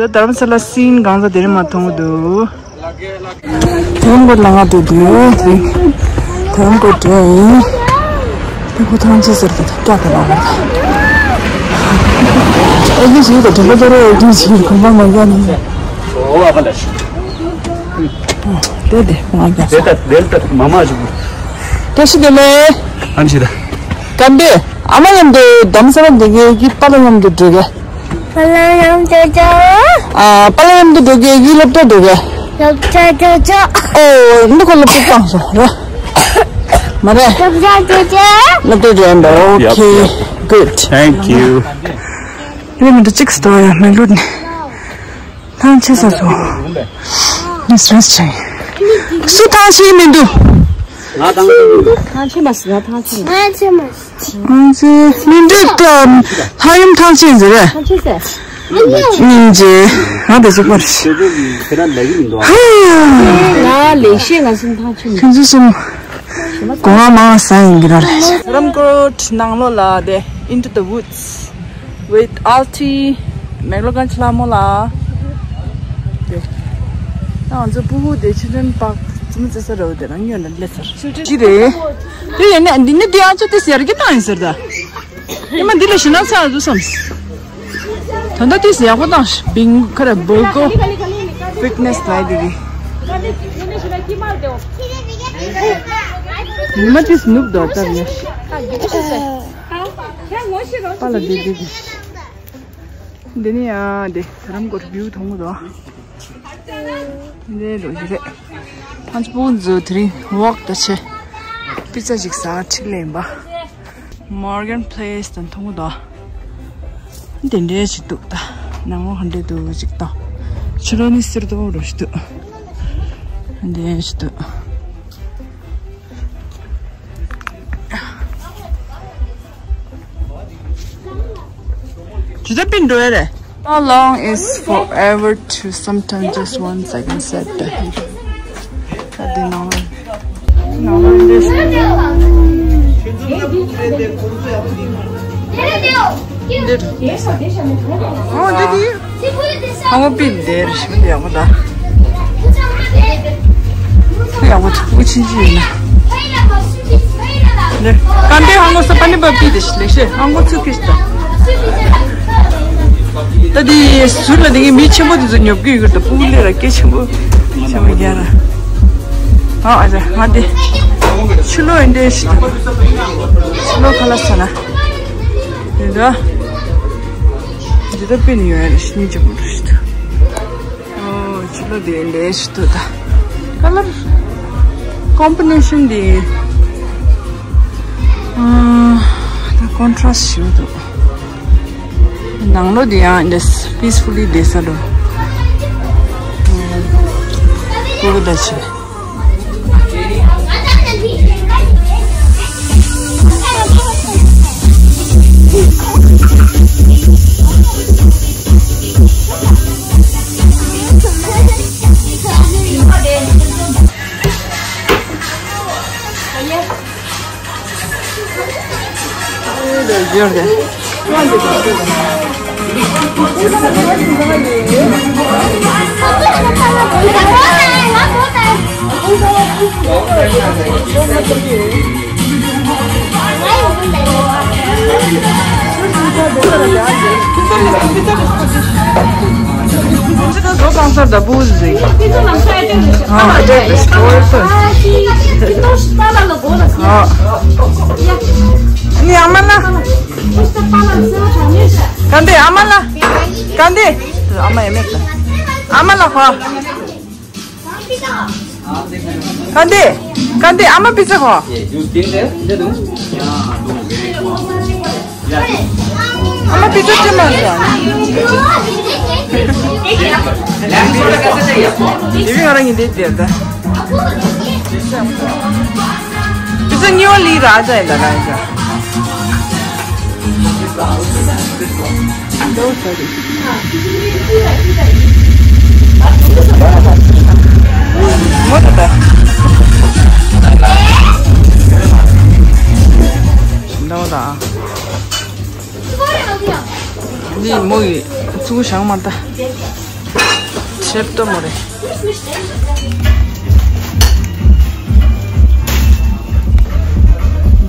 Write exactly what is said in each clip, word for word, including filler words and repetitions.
རྡ་རམ་ས་ལ་སིན་གང་ས་དེ་རིང་མ་མཐོང་གི་འདུག་དེ་རིང་གོ་ལ་ང་དེ་དུས་དེ་རིང་དེ་རིང་གོ་དྲན་ཡིན། དེ་ཁོ་ཐང་ཆད་ཟེར་གི་སྐྱག་གི་ལ་ཨེ་ཀི་ཞིག་དང་དྲན་པ་ཅོ་རེ་ཨེ་ཀི་ཞིག་གོམ་པ་མ་རྒྱག་ནས། དེ་དེ་ང་རྒྱག་ས། དེ་ལྟ་དེ་ལྟ་མ་མ་ཞིག་བཀྲ་ཤིས་བདེ་ལེགས། ཨ་ནི་ཞིག་ད། ག་འདི་ཨ་མ་མཉམ་དུ་འདམ་ས་ལ་འདི་གའི་གི་པ་ལ་མཉམ་དུ་འགྲོ་གི། པ་ལ་མཉམ་དུ་འགྲོ། ཨ་པ་ལ་མཉམ་དུ་འགྲོ་གི་གི་སློབ་གྲྭ་འགྲོ་གི། སློབ་གྲྭ་འགྲོ་ཆོག་ཨོ་འདི་ཁོ་སློབ་གྲྭ་བཏང་སོང་ར། མ་རེད། སློབ་གྲྭ་འགྲོ་ཆོག་སློབ་གྲྭ་འགྲོ་འདུག་ཨོ་ཁེ། Good. Thank you. ལས་མི་འདུག་གཅིག་སྟོར་ཡ་མེ་ལུད་ནི། ཐང་ཆད་ས་སོ། ནི་སི་རེས་ཆེ། སུ་ཐང་ཆད་མི་འདུག་ང་ཐང་ཆད་མ་སི་ང་ཐང་ཆད། ང་ཆད་མ་སི། ང་ཆད་མི་འདུག་ད་ལྷ་ཡུམ་ཐང་ཆད་ཟེར་རེད། ཐང་ཆད་ཟེར། སྙིང་རྗེ། ང་དེ་ཚོ་པར་ཤི། ང་ལས་ཤེས་ང་སུམ་ཐང་ཆད་མི། ཁྱོད་ཚོ་གསུམ། གོ་བ་མང་ས་ཡིན་གྱི་ར་རེད། རམ་ཀོཊ་ནང་ལོགས་ལ་དེ་Into the Woods with Auntie Meghalaya Lammola. དེ་ང་ཚོ་ཕྲུ་གུ་དེ་Children Park ཙི་མི་ཙི་ས་ར་བ་དེ་རང་ཉོ་ན་ལེ་ཚར་ཅི་རེད། དེ་ཡིན་ན་འདི་ནི་དེ་ཨ་ཅོ་དེ་ཟེར་གི་བཏང་ཡིན་ཟེར་ད། ཨེ་མ་འདི་ལ་ཞེ་ན་ཚ་འདུག་བསམ། ད་ལྟ་དེ་ཡག་པོ་བཏང་ཤག་བིང་ཁ་ར་བོ་གོ་ཕིཊ་ནེས་ལ་དེ་གི། ཉི་མ་དེ་ནུབ་དོ་ལྟར་ཡ། པ་ལ་དེ་དེ་དེ། འདི་ནི་ཡ་དེ་རམ་ཀོཊ་བིའུ་མཐོང་གི་འདུག་འདི་འགྲོ་གི་རེད། ཕ་ཚོ་ཕྲུ་གུ་ཚོ་དེ་རིང་ཝོག་ད་བྱེད། པི་ཙ་ཅིག་ཟ་ཁྲིད་ལེན་པ། Morgan Place དང་མཐོང་གི་འདུག་འདི་འདྲའི་ཞིག་འདུག་ད་ནང་ལོགས་ག་འདྲས་འདུག་ཅིག་ལྟ། ཕྱི་ལོགས་ནི་སིར་དོ་རོ་ཞིག་འདུག་འདི་འདྲའི་ཞིག་འདུག་ཇི་ལྟར་པིན་འགྲོ་ཡ་རེད། How long is forever to sometimes just one second said the hero. ད་འདི་ནང་ལ་ནང་ལ་འདི་འདིར། ཨོ་འདི་འདི། ཧ་གོ་པིན་འདིར་ཞིག་ཡག་པོ་ད། ཡག་པོ་ཕྲུ་གུ་ཆུང་ཆུང་ཡིན་ན། འདི་ག་འདི་ཧ་གོ་ས་པ་ནི་པ་པི་འདི་ཞིག་ལེགས་ཤེས་ཧ་གོ་ཚུགས་ཀྱི་ཞིག་ད། ད་འདི་ཟུར་ལ་འདི་གི་མི་ཆེན་པོ་འདི་ཚོ་ཉོབ་ཀྱི་ཡོད་ཀྱི་ད་ཕྲུ་གུ་ལས་ར་སྐད་ཆེན་པོ་ཆེན་པོ་རྒྱག་ར། ཨ་ཨ་ཅག་ང་འདི་ཕྱི་ལོགས་ཡིན་འདི་ཞིག་ད། ཕྱི་ལོགས་ཁ་ལག་ཟ་ན། འདི་འདྲ། འདི་འདྲ་པིན་ཡོད་རེད་ཤི་ནི་ཅི་མོ་རེད། ཨོ་ཅི་ལོ་འདི་ལས་ཤི་ཏུ་ད། ཀ་ལར་ཀོམ་བི་ནེ་ཤན་འདི། ཨ་ད་ཀོན་ཊ་ར་སི་ཤི་འདུག་ནང་ལོགས་འདི་ཡང་འདི་པིས་ཕུ་ལི་བསྡད་ས་འདུག་ཀུ་རུ་ད་ཆེ། ནི་ཨ་མ་ལ། ག་འདི་ཨ་མ་ལ། ག་འདི། ཨ་མ་ཡ་མེད་ད། ཨ་མ་ལ་ཧ། ག་འདི། ག་འདི་ཨ་མ་པི་ཙ་ཧ། ཨ་མ་པི་ཙ་ཅི་མ་ཟ། དེ་བི་ང་རང་གི་འདི་དེར་ད། པི་ཙ་ཉི་ཝ་ལི་ར་ཛ་ཡ་ད་ར་ཛ། ནི་མོ་ཡི་ཚུགས་བཞག་མ་ད། ལེབ་ཏོ་མོ་རེད།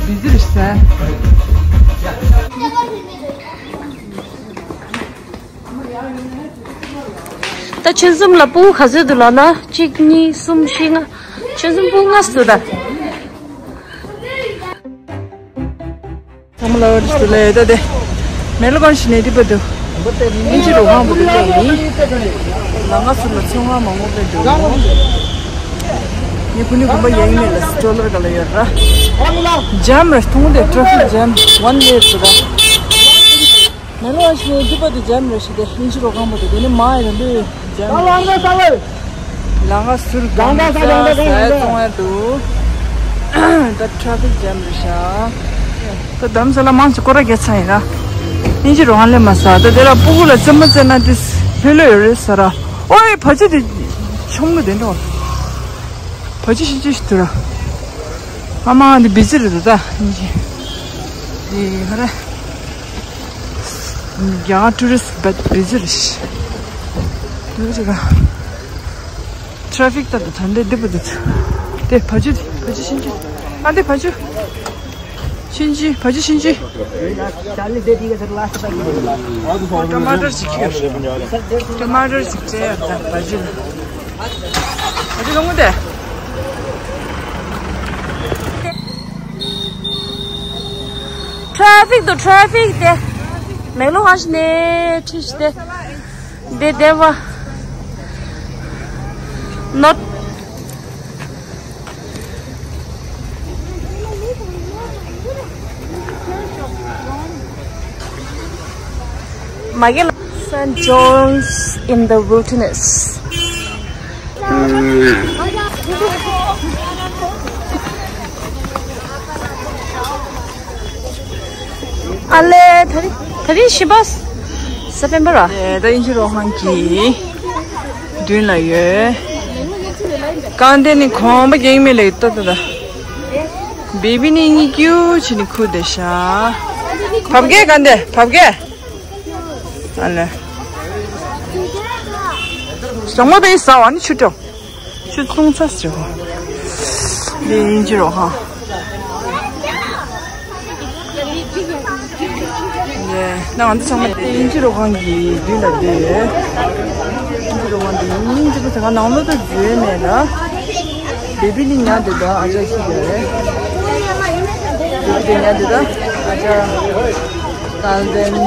བི་ཟི་རེད་ཟེར། ད་ཆུན་གསུམ་ལ་ཕྲུ་གུ་ག་ཚོད་འདུག་ལབ་ན། གཅིག་གཉིས་གསུམ་བཞི་ལྔ། ཆུན་གསུམ་ཕྲུ་གུ་ལྔ་ཙམ་འདུག་ད། ཚང་མ་ལ་འོད་ཟེར་ལས་ད་དེ། མེ་ལོ་གང་ཞིག་ནས་དེ་པ་དུ། ཨིན་ཇི་རོ་ཁང་པོ་དེ་ལས་ཡིན། ལ་ང་ཚོ་ལ་ཚོང་ཁང་མང་པོ་སྤྲད་འདུག་ངས་ཁུ་ནུ་གུམ་པ་ཡ་ཡིན་མེད་ལ་སི་ཊོ་ལར་ག་ལ་ཡོད་ར། ཇམ་རེད་མཐོང་དེ་ཊ་ཕིག་ཇམ་ཝན་ཝེ་སུ་ར། མེ་ལོ་ཞིག་ནས་དེ་པ་དུ་ཇམ་རེད་ཞིག་དེ་ཨིན་ཇི་རོ་ཁང་པོ་དེ་དེ་ནས་མ་ཡིན་ལུས། ལ་ང་ཟུར་གང་ས་ས་ཡ་བཙོང་ཡ་འདུག་ད་ཊ་ཕིག་ཇམ་རེད་ཤག་ད་དམ་ས་ལ་མང་ཆེ་སྐོར་ར་རྒྱག་ཚར་ཡིན་ན། ཨིན་ཇི་རོ་ཧང་ལེ་མ་ཟ་ད་དེ་ལ་སྤུ་གུ་ལ་རྩེད་མོ་རྩེ་ན་དེ་ལྷོད་ལྷོད་ཡོད་རེད་ཟེར་ར། ཨོའི་བ་ཅི་དེ་ཆུང་མོ་དེ་འགྲོ། བ་ཅི་ཤི་ཅི་ཤི་དུ་ར། ཨ་མ་འདི་བི་ཟི་རེད་ད་ཨིན་ཇི། དེ་ཧ་ར། རྒྱ་གར་ཊུ་རི་སི་ཊི་བི་ཟི་རེད་ཤག་ཊུ་རི་སི་ཊི་ག་ཊ་ཕིག་ད་ད་ད་འདི་འདི་པ་འདི། དེ་བ་ཅི་བ་ཅི་ཤིན་ཅི། ཨ་འདི་བ་ཅི། ཤིན་ཅི་བ་ཅི་ཤིན་ཅི། ཊ་མ་ཊར་ཅིག་ཁྱེར། ཊ་མ་ཊར་ཅིག་སྤྲད་ཡ་ད་བ་ཅི་ལ། བ་ཅི་ལོང་དེ། ཊ་ཕིག་དུ་ཊ་ཕིག་དེ། མེ་ལོ་ཧ་ཤི་ནས་ཁྲིད་ཤི་དེ། དེ་དེ་བ། not མ་གི་ལ། Saint John's in the Wilderness. ཨ་ལེ་ད་རིང་ད་རིང་བཞི་པ་སེ་པེམ་བར་ར། ད་ཨིན་ཇི་རོ་ཧང་གི་མདུན་ལ་ཡོད། རྐང་རྡེ་ནི་གོམ་པ་རྒྱག་མི་ལེགས་ཏོ་ཏོ་ད། བེ་བི་ནི་གཉིད་སྐྱིད་བྱས་ནི་ཁུ་བསྡད་ཤག་བབ་གས་རྐང་རྡེ་བབ་གས། ཨ་ལེ། ཞོགས་མ་པའི་ཟ་བ་ནི་ཆུ་གྲོགས། ཆུ་བཙོང་ཚ་ཟེར་བ། འདི་ཨིན་ཇི་རོ་ཧང་། ཡེ། ང་ཚོ་ཚང་མ་དེ་ཨིན་ཇི་རོ་ཧང་གི་མདུན་ལ་བསྡད་ཡོད། ཨིན་ཇི་རོ་ཧང་འདི་ཨིན་ཇི་རོ་ཧང་ནང་ལོགས་ད་འཛུལ་མེད་ལ། བེ་བི་ནི་ཉལ་འདུག་ད་ཨ་ཅག་ཤི་རེད། བེ་བི་ནི་ཉལ་འདུག་ད་ཨ་ཅག་ཏན་ཏན།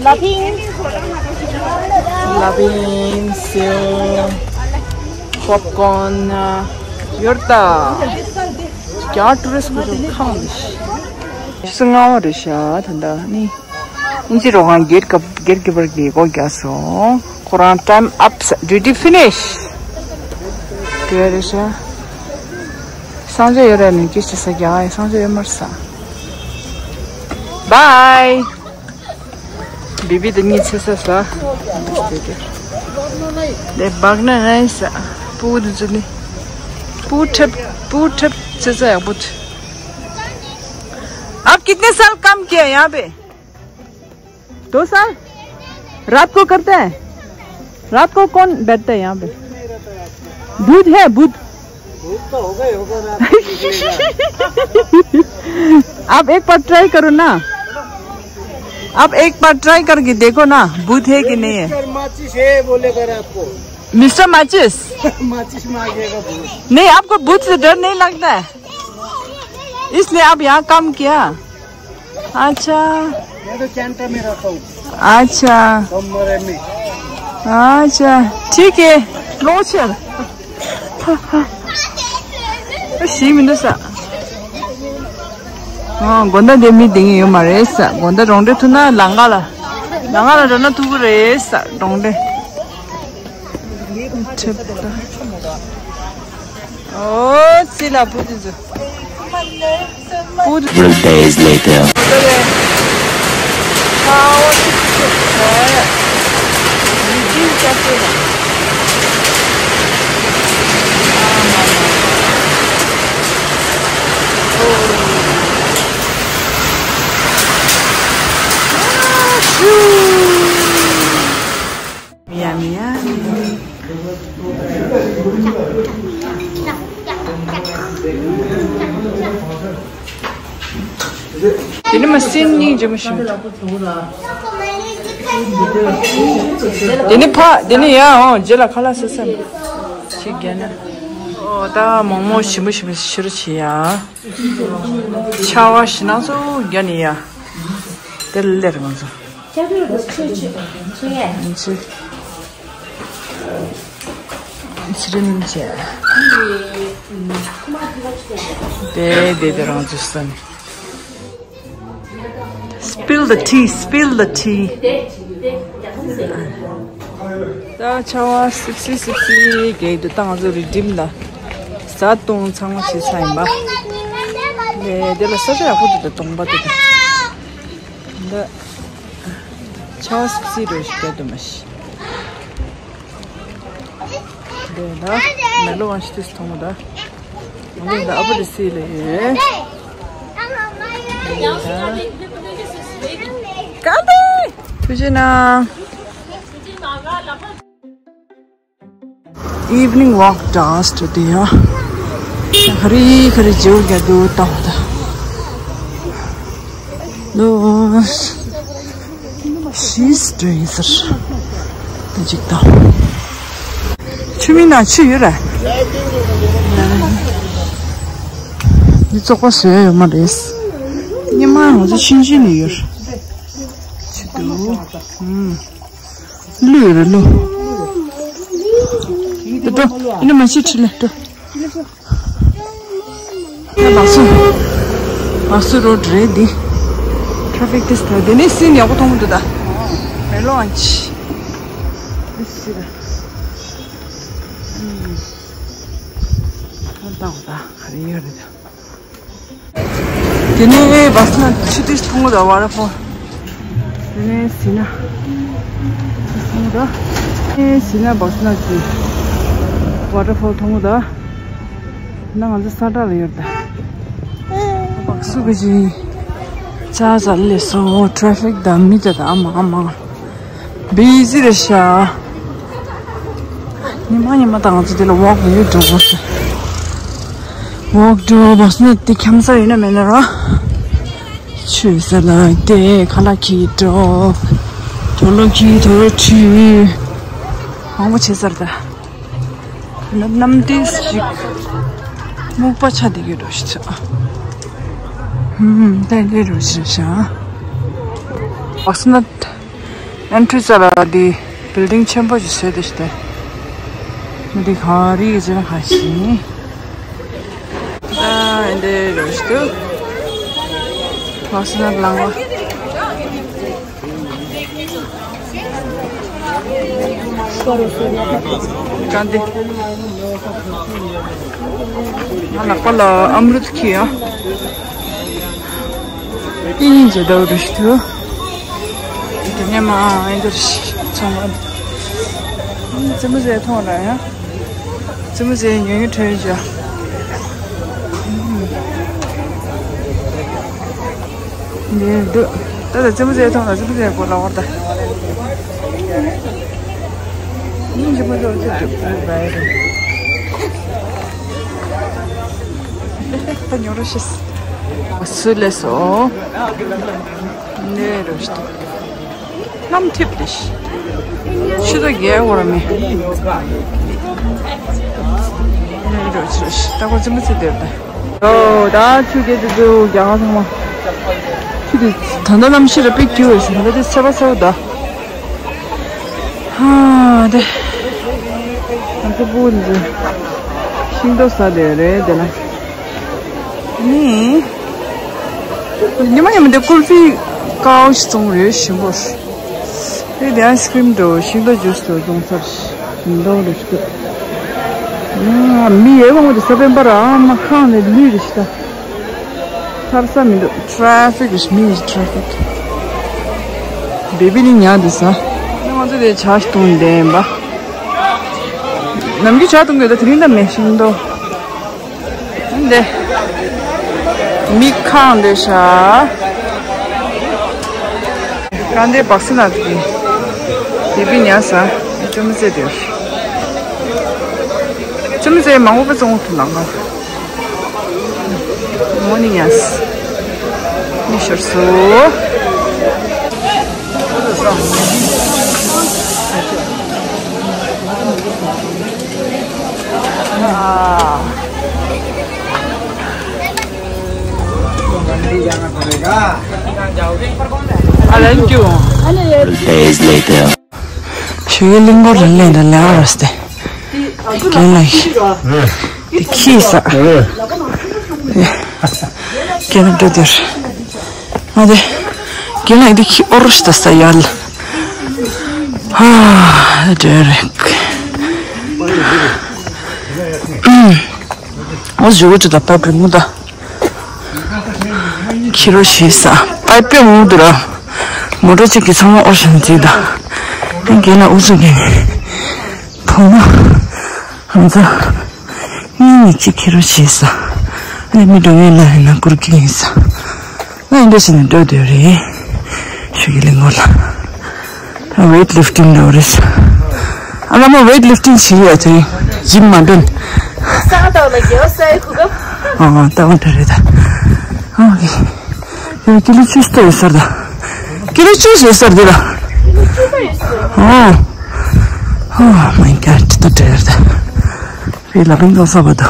ལ་ཕིང་། ལ་ཕིང་། སེའུ། པོབ་ཀོན། ཡོད་ད། རྒྱ་ཊུ་རི་སི་ཁོ་ཚོ་ཁང་། ཤི་ང་བ་རེད་ཤག་ད་ལྟ་ནི། ཨིན་ཇི་རོ་ཧང་གེ་ཊི་ཀི་པར་གེ་ཊི་ཀི་པར་གྱིས་སྒོ་རྒྱག་སོང་། ཁོ་རང་time up ཟེར། duty finish དེ་རེད་ཤག་སང་ཆ་ཡོད་རེད་ནི་སྐད་ཆ་ཟ་རྒྱག་ཡ་སང་ཆ་ཡོད་མར་ཟ། Bye། བི་བི་དེ་གཉིད་སད་ས་ཟ། དེ་བག་ན་ངའི་ཟ། སྤུ་གུ་དེ་ཚོ་ནི། སྤུ་གུ་ཁྲེབ། སྤུ་གུ་ཁྲེབ་ཚེ་ཚ་ཡག་པོ། आप कितने साल काम किया यहाँ पे? दो साल? रात को करते हैं? रात को कौन बैठता है यहाँ पे? भूत है, भूत। भूत तो होगा ही होगा, रात को निकलेगा। आप एक बार ट्राई करो ना, आप एक बार ट्राई करके देखो ना, भूत है कि नहीं है। मिस्टर माचिस है बोलेगा रात को। मिस्टर माचिस? माचिस में आ जाएगा भूत। नहीं, आपको भूत से डर नहीं लगता है, इसलिए आप यहाँ काम किया। अच्छा। मैं तो कैंटा में रहता हूँ। अच्छा। कमरे में। अच्छा, ठीक है। ལོག་ཕྱིར། ཞིག་མི་འདུག་ས། ཨ། དགོང་དག་འདིར་མི་བསྡད་མཁན་ཡོད་མ་རེད་ས། དགོང་དག་གྲོང་སྡེ་ཐུག་ན་ལམ་ཁ་ལ། ལམ་ཁ་ལ་འགྲོ་ན་ཐུག་གི་རེད་ས། གྲོང་སྡེ། ཁྲེབ་ད། ཨོ་ཙི་ལ་བུ་དེ་ཚོ། བུ་དེ། Several days later. Yummy, yummy. དེ་ནི་མ་སྲིན་སྙིང་རྗེ་མོ་ཞིག་དེ་ནི་ཕ་དེ་ནི་ཡ་འོང་རྗེས་ལ་ཁ་ལག་ཟ་ས་ཞིག་རྒྱ་ན། ཨོ་ད་མོག་མོག་ཞིམ་པོ་ཞིམ་པོ་ཤི་རུ་བྱེད་ཡ། ཆར་པ་ཞིག་ན་ཚོ་རྒྱ་ནི་ཡ། དེ་ལེར་ང་ཚོ། ཆར་པ་ཆུ་ཆུ་ཆུ་ཡ། ཚི་རིན་ཆེ། དེ་དེ་དེ་རང་ཚོ་སོན། Spill the tea, spill the tea. ད་ཆར་པ་སིབ་སིབ་སིབ་སིབ་གེག་དུ་བཏང་ཚོ་རི་ཌིམ་ལ། ཟ་བཏུང་ཚང་མ་བྱས་ཚར་ཡིན་པ། ལས་དེ་ལ་ས་ཆ་ཡག་པོ་འདུག་ད་གདོང་པ་དེ་དང་། འདི་ཆར་པ་སིབ་སིབ་རེ་ཞིག་བསྡད་འདུག་མ་གཞི། འདི་ལ་མེ་ལོང་ཨ་ཤི་ཏིས་མཐོང་གི་འདུག་ང་ཚོ་འདི་ཨ་བུ་དེ་སི་ལ་ཡོད། འདི་ལ་ག་དེ་ཐུགས་རྗེ་གནང་། Evening walk does to the, uh, Hari Hari Joga do tawda. No, she's doing such the jig down. Chumina chira. It's a question, Maris. Nima was a chinjin here. Chidu. Hmm. ལུས་རེད་ལུས། འགྲོ། ཨ་ནི་མ་ཤི་ཁྲིད་ལ་འགྲོ། ཡ་ལགས་སོ། ལགས་སོ་རོ་རེད་འདི། ཊ་ཕིག་ཏིས་ད་དེ་ནས་སྲིན་ཡག་པོ་མཐོང་གི་འདུག་ད། མེ་ལོང་ཨ་ཅི། ཨ་སི་ར། ཨུམ། ད་ད་ད་ག་རེ་ཡོད་རེད་ད། དེ་ནས་བག་སི་ན་ཆུ་དུས་མཐོང་གི་འདུག་ཝ་ཊར་ཕོལ། དེ་ནས་ཟིན་ན་མཐོང་གི་འདུག་དེ་ནས་ཟིན་ན་བག་སི་ན་གི་ཝ་ཊར་ཕོལ་མཐོང་གི་འདུག་ན་ང་ཚོ་ས་བྲག་ལ་ཡོད་ད། བག་སུ་གི་ཅི་ཅ་ཅ་ལས་སོ་ཊ་ཕིག་དང་མི་དེ་དང་ཨ་མ་ཨ་མ། བི་ཟི་རེད་ཤག་ཉི་མ་ཉི་མ་དང་ང་ཚོ་དེ་ལ་ཝོག་ཡོད་འགྲོ་དགོས་ཟེར། ཝོག་འགྲོ་བག་སུ་ན་དེ་འཁྱམ་ས་ཡོད་ན་མེད་ན་ར། ཆུ་ས་ལ་དེ་ཁ་ལག་ཁྱེར་འགྲོ། དུག་ལོག་གི་དུག་ཁྲུས། མང་པོ་བྱེད་ས་རེད་ད། ན་གནམ་དུས་ཤིག་སྨུག་པ་ཆགས་བསྡད་ཀྱི་འགྲོ་ཞིག་ཆགས། ཧུམ་དེ་འདྲ་རུ་ཞིག་ཤག་བག་སུ་ན། ཨེན་ཊི་རི་ས་ལ་འདི་བིལ་ཌིང་ཆེན་པོ་ཞིག་བཟོས་ཏེ་ཞིག་སྟེ། མི་འདི་ག་རེ་ཡིན་ཟེར་ན་ཁ་ཤས་ནི། ད་འདི་རུ་ཞིག་ཏུ། བག་སུ་ན་ལང་བ། ཀ་འདི། ང་ལག་པ་ལ་ཨམ་རུད་ཁྱེར་ཡ། ཨིན་ཇི་ཟེར་འདུག་རེད་ཤག་དེ་ནས་མ་ཨིན་ཇི་ཚང་མ། ཙི་མོ་ཟེར་མཐོང་ར་ཡ། ཙི་མོ་ཟེར་ཉུང་ཉུང་ཁྲོས་བཞག་འདི་འདུག་ད་ལྟ་ཙི་མོ་ཟེར་མཐོང་ལ་ཙི་མོ་ཟེར་གོ་ལ་བར་ད། ཉིན་གྱི་མ་འགྲོ་ཚེ་འགྲུབ་འགྲུབ་པ་ཡིན། ད་ཉོ་རོགས་ཤིས། སུ་ལས་སོ། ནེ་རོ་ཤི། གནམ་འཐིབས་ཏེ་ཤི། ཤི་ད་རྒྱལ་བོ་ར་མེ། ནེ་རོ་ཤི་རོ་ཤི། ད་ཁོ་ཙི་མོ་ཙི་དེར་ད། ཨོ་ད་ཆུ་རྒྱལ་དུ་དུ་རྒྱ་གར་ཚང་མ། ཆུ་དེ་ད་ལྟ་གནམ་གཤིས་ར་དཔེ་སྐྱིད་པོ་ཞིག་ད་ལྟ་དེ་སེ་བ་སེ་བ་ད། ཧ་དེ། ང་ཚོ་བུ་འཛིན། ཤིང་ཏོག་ཟ་དེ་རེད་དེ་ལ། ནི། ཉི་མ་ཉི་མ་དེ་ཀུལ་ཕི་ཀའོ་ཞིག་བཙོང་རེད་ཞིམ་པོ། དེ་དེ་ཨའི་སི་ཀྲིམ་འགྲོ་ཤིང་ཏོག་ཇུས་འགྲོ་བཙོང་ཚར་ཞིམ་མདོག་རེད་ཞིག་མི་ཡོད་མང་པོ་དེ་ས་བོན་པ་ར་ཨ་མ་ཁང་ནས་ལུས་རེད་ཞིག་ད། ཐར་ས་མི་འདུག་ཊ་ཕིག་གི་མི་ཊ་ཕིག་བེ་བི་ནི་ཉག་འདི་ས། ང་ཚོ་དེ་ཇ་ཞིག་བཏུང་བསྡད་ཡིན་པ། ནམ་རྒྱུན་ཇ་བཏུང་གི་ཡོད་ད་དེ་རིང་ད་མེད་ཤིང་ཏོག་འདི། མི་ཁང་འདི་ཤ། གང་འདི་བག་སི་ན་འདི། བེ་བི་ཉག་ས། ཙི་མོ་ཙེ་འདི། ཙི་མོ་ཙེ་མང་པོ་བཙོང་ཐུབ་ལང་ག་མོ་ནི་ཉག་ས། ཤར་སོ། ཨ་ལན་ཅུ། Days later. ཞུ་གི་གླིང་སྐོར་ལ་ལེན་ད་ལེ་ཨ་ར་སྟེ། རྒན་ལགས་ཤི། དེ་ཁྱི་ས། རྒན་ལགས་འགྲོ་དེར། ང་དེ། རྒན་ལགས་དེ་ཁྱི་ཨོ་རོ་ཤི་ད་ས་ཡལ། ཧ། དེ་རེད། ཨོ་ཞུ་གི་ཅི་ད་པ་པི་མུ་ད། ཁྱི་རོ་ཞེས་ས། པའི་པི་མུ་དུ་ར། མོ་ཊ་གཅིག་གི་ཚང་མ་ཨོ་ཤན་ཛི་ད། ཨེ་རྒན་ལགས་ཨུ་ཚུགས་རྒན། བུ་མོ། ཧང་ཚ། ངའི་མི་གཅིག་ཁྱི་རོ་བྱེད་ས། ཨ་ནི་མི་འགྲོ་ངའི་ལ་ཡིན་ན་བཀུར་གྱི་ཡིན་ས། ང་འདི་འདྲ་བྱས་ནས་འགྲོ་སྡོད་རེད། ཞུ་གི་གླིང་སྐོར་ལ། ཝེ་ཊི་ལིཕ་ཊིང་འགྲོ་རེད། ཨ་ལ་མོ་ཝེ་ཊི་ལིཕ་ཊིང་བྱེད་ཡ་དེ་ཇིམ་མ་འགྲོ། ས་དང་ལ་རྒྱལ་བ་ས་ཡི་གོ་སྐབས། ཨ་ཨ་ད་འོ་དེ་རེད་ད། ཨ་ཨོ་ཁེ། ཡ་ཀི་ལོ་བཅུ་ཙམ་ཡོད་ས་རེད་ད། ཀི་ལོ་བཅུ་ཙམ་ཡོད་ས་རེད་ད། ཨོ། Oh my God ད་དྲན་ད། རེད་ལ་བིང་ལོ་ས་བ་ད།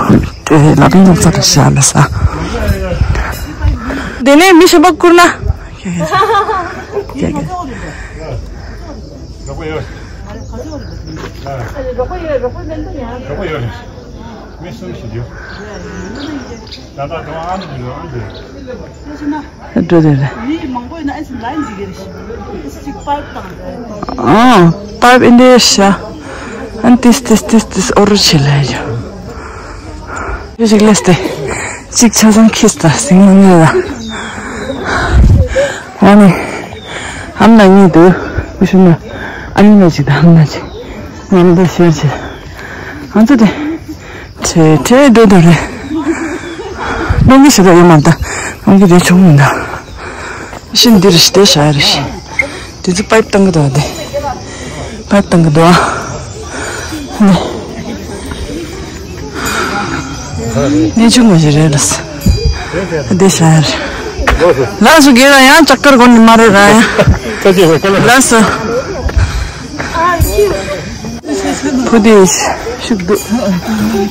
རེད་ལ་བིང་ལོ་ས་ད་ཤ་ལ་ས། དེ་ནས་མི་གཞན་པ་བསྐུར་ན། རོགས་པ་ཡོད། རོགས་པ་ཡོད་རོགས་པ་མེད་འདུག་ཡང་། རོགས་པ་ཡོད་རེད། མི་གསུམ་ཞིག་ཡོད། ད་ལྟ་དུང་ཨ་མ་ཞིག་ཡོད་ཨ་མ་ཞིག་འགྲོ་དེ་རེད། མི་མང་པོ་ཡིན་ན་ཨེ་སི་ལ་ཡིན་འཇིག་གི་རེད། ཨེ་སི་གཅིག་པའིབ་བཏང་རེད། ཨ་པའིབ་ཨེ་འདྲའི་ཤ། ཨན་ཏིས་ཏིས་ཏིས་ཏིས་ཨོ་རོ་ཆེ་ལ་ཡོད། ཡོད་ཞིག་ལས་ཏེ། གཅིག་ཆ་ཚང་ཁིས་ད་སིང་མ་ངེས་ལ། ཨ་ནི། ཨམ་ན་གཉིས་འདུག་ཀུ་ཤུ་ན། ཨ་ནི་ན་ཅིག་ད་ཨམ་ན་ཅིག་ཨམ་ད་ཤེར་ཆེ། ང་ཚོ་དེ། ཁྲེ་ཁྲེ་འགྲོ་འདོད་རེད། གནོང་གི་ཞེ་དྲག་ཡོད་མ་རེད་ད། གནོང་གི་དེ་བྱུང་མི་འདུག་ཤིན་འདི་རེད་ཤི་དེ་ཤ་རེད་ཤི། དེ་ཚོ་པའིབ་བཏང་གི་འདུག་དེ། པའིབ་བཏང་གི་འདུག་ཨ་ནི། ནས་ཆུང་མ་ཞིག་རེད་ལ་ས། དེ་ཤ་རེད། ལགས་སོ་རྒན་ལགས་ཡང་ལྕགས་དཀར་དགོན་ནས་མ་རེད་ར་ཡ། ལགས་སོ། བུ་དེ་ཤུགས་འདུག་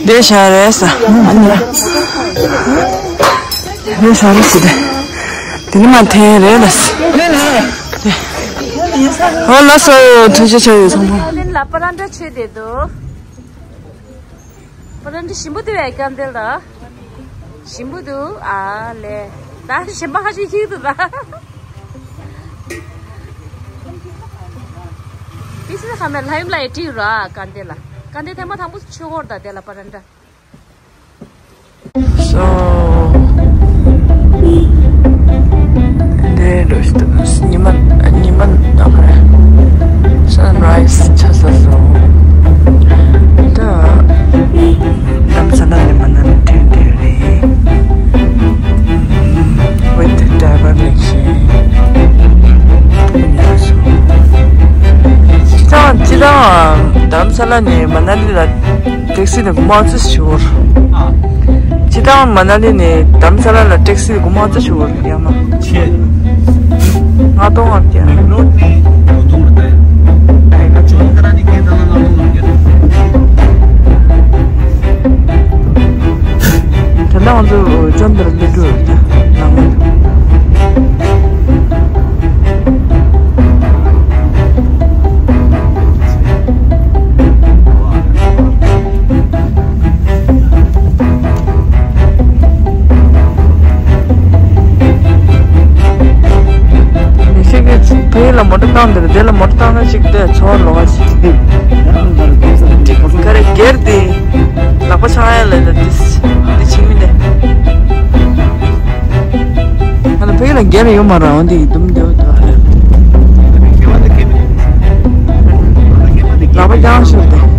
དེ་ཤ་རེད་ས། ཨ་ནི་ར། དེ་ཤ་རེད་ཟེར་ཏེ། དེ་ནི་མ་འཐེན་རེད་ལ་ས། ཨོ་ལགས་སོ་ཐུགས་རྗེ་ཆེ་ཡོད་ཚང་མ། ལ་པ་ར་འདྲ་ཆོས་དེ་འདུག་པ་ར་འདྲ་ཞིམ་པོ་འདུག་བས་སྐམ་དེ་ལ། ཞིམ་པོ་འདུག་ཨ་ལས། ད་ཞིམ་པ་ཧ་ཅང་ཤིག་འདུག་ད། དེ་སྲིད་ཁ་མེད་ལྷ་ཡུམ་ལ་ཡི་ཏྲིག་ར་ཀ་འདི་ལ། ཀ་འདི་ཐེངས་མ་དང་པོ་ཆུ་ཧོར་ད་དེ་ལ་པ་ར་འདྲ། So འདི་འགྲོ་ཞིག་འདུག་ཉི་མ་ཉི་མ་ནག་རེད། Sunrise ཆགས་ས་སོང་། ད་རྡ་རམ་ས་ལ་ནས་མ་ན་ལི་ཐོན་བསྡད་རེད། With driver ལེགས་བཤད། སྤྱིར་བཏང་སྤྱིར་བཏང་རྡ་རམ་ས་ལ་ནས་མ་ན་ལི་ལ་ཊེག་སི་ནས་དགུ་མ་ཙི་ཞུ་བར། སྤྱིར་བཏང་མ་ན་ལི་ནས་རྡ་རམ་ས་ལ་ལ་ཊེག་སི་དགུ་མ་ཙི་ཞུ་བར་ཡ་མ། ཆེ། ལྔ་སྟོང་ལྔ་བརྒྱ། མེག་ལོར་ནས་ཉོ་ཐུང་རེད་ད། ད་ལྟ་ང་ཚོ་ཅོན་དར་ལི་ཀྲུ་རེད་ད། ནང་ལ། མི་ཤེས་ཀྱི་ཕ་ཡུལ་ལ་མོ་ཊ་བཏང་འདིར་དེ་ལ་མོ་ཊ་བཏང་ན་ཅིག་དེ་ཚོར་ལོ་བ་ཅིག་ཀ་རེ་སྒེར་དེ་ལག་པ་ཆང་ཡ་ལ་ལ་དེ་དེ་ཆིག་མི་དེ་ང་ལ་ཕ་ཡུལ་ལ་སྒེར་ཡོད་མ་རང་དེ་ཡི་དུམ་དེ་བ་དེ་བ་རེད། ལག་པ་རྐྱང་ཤོར་ཏེ།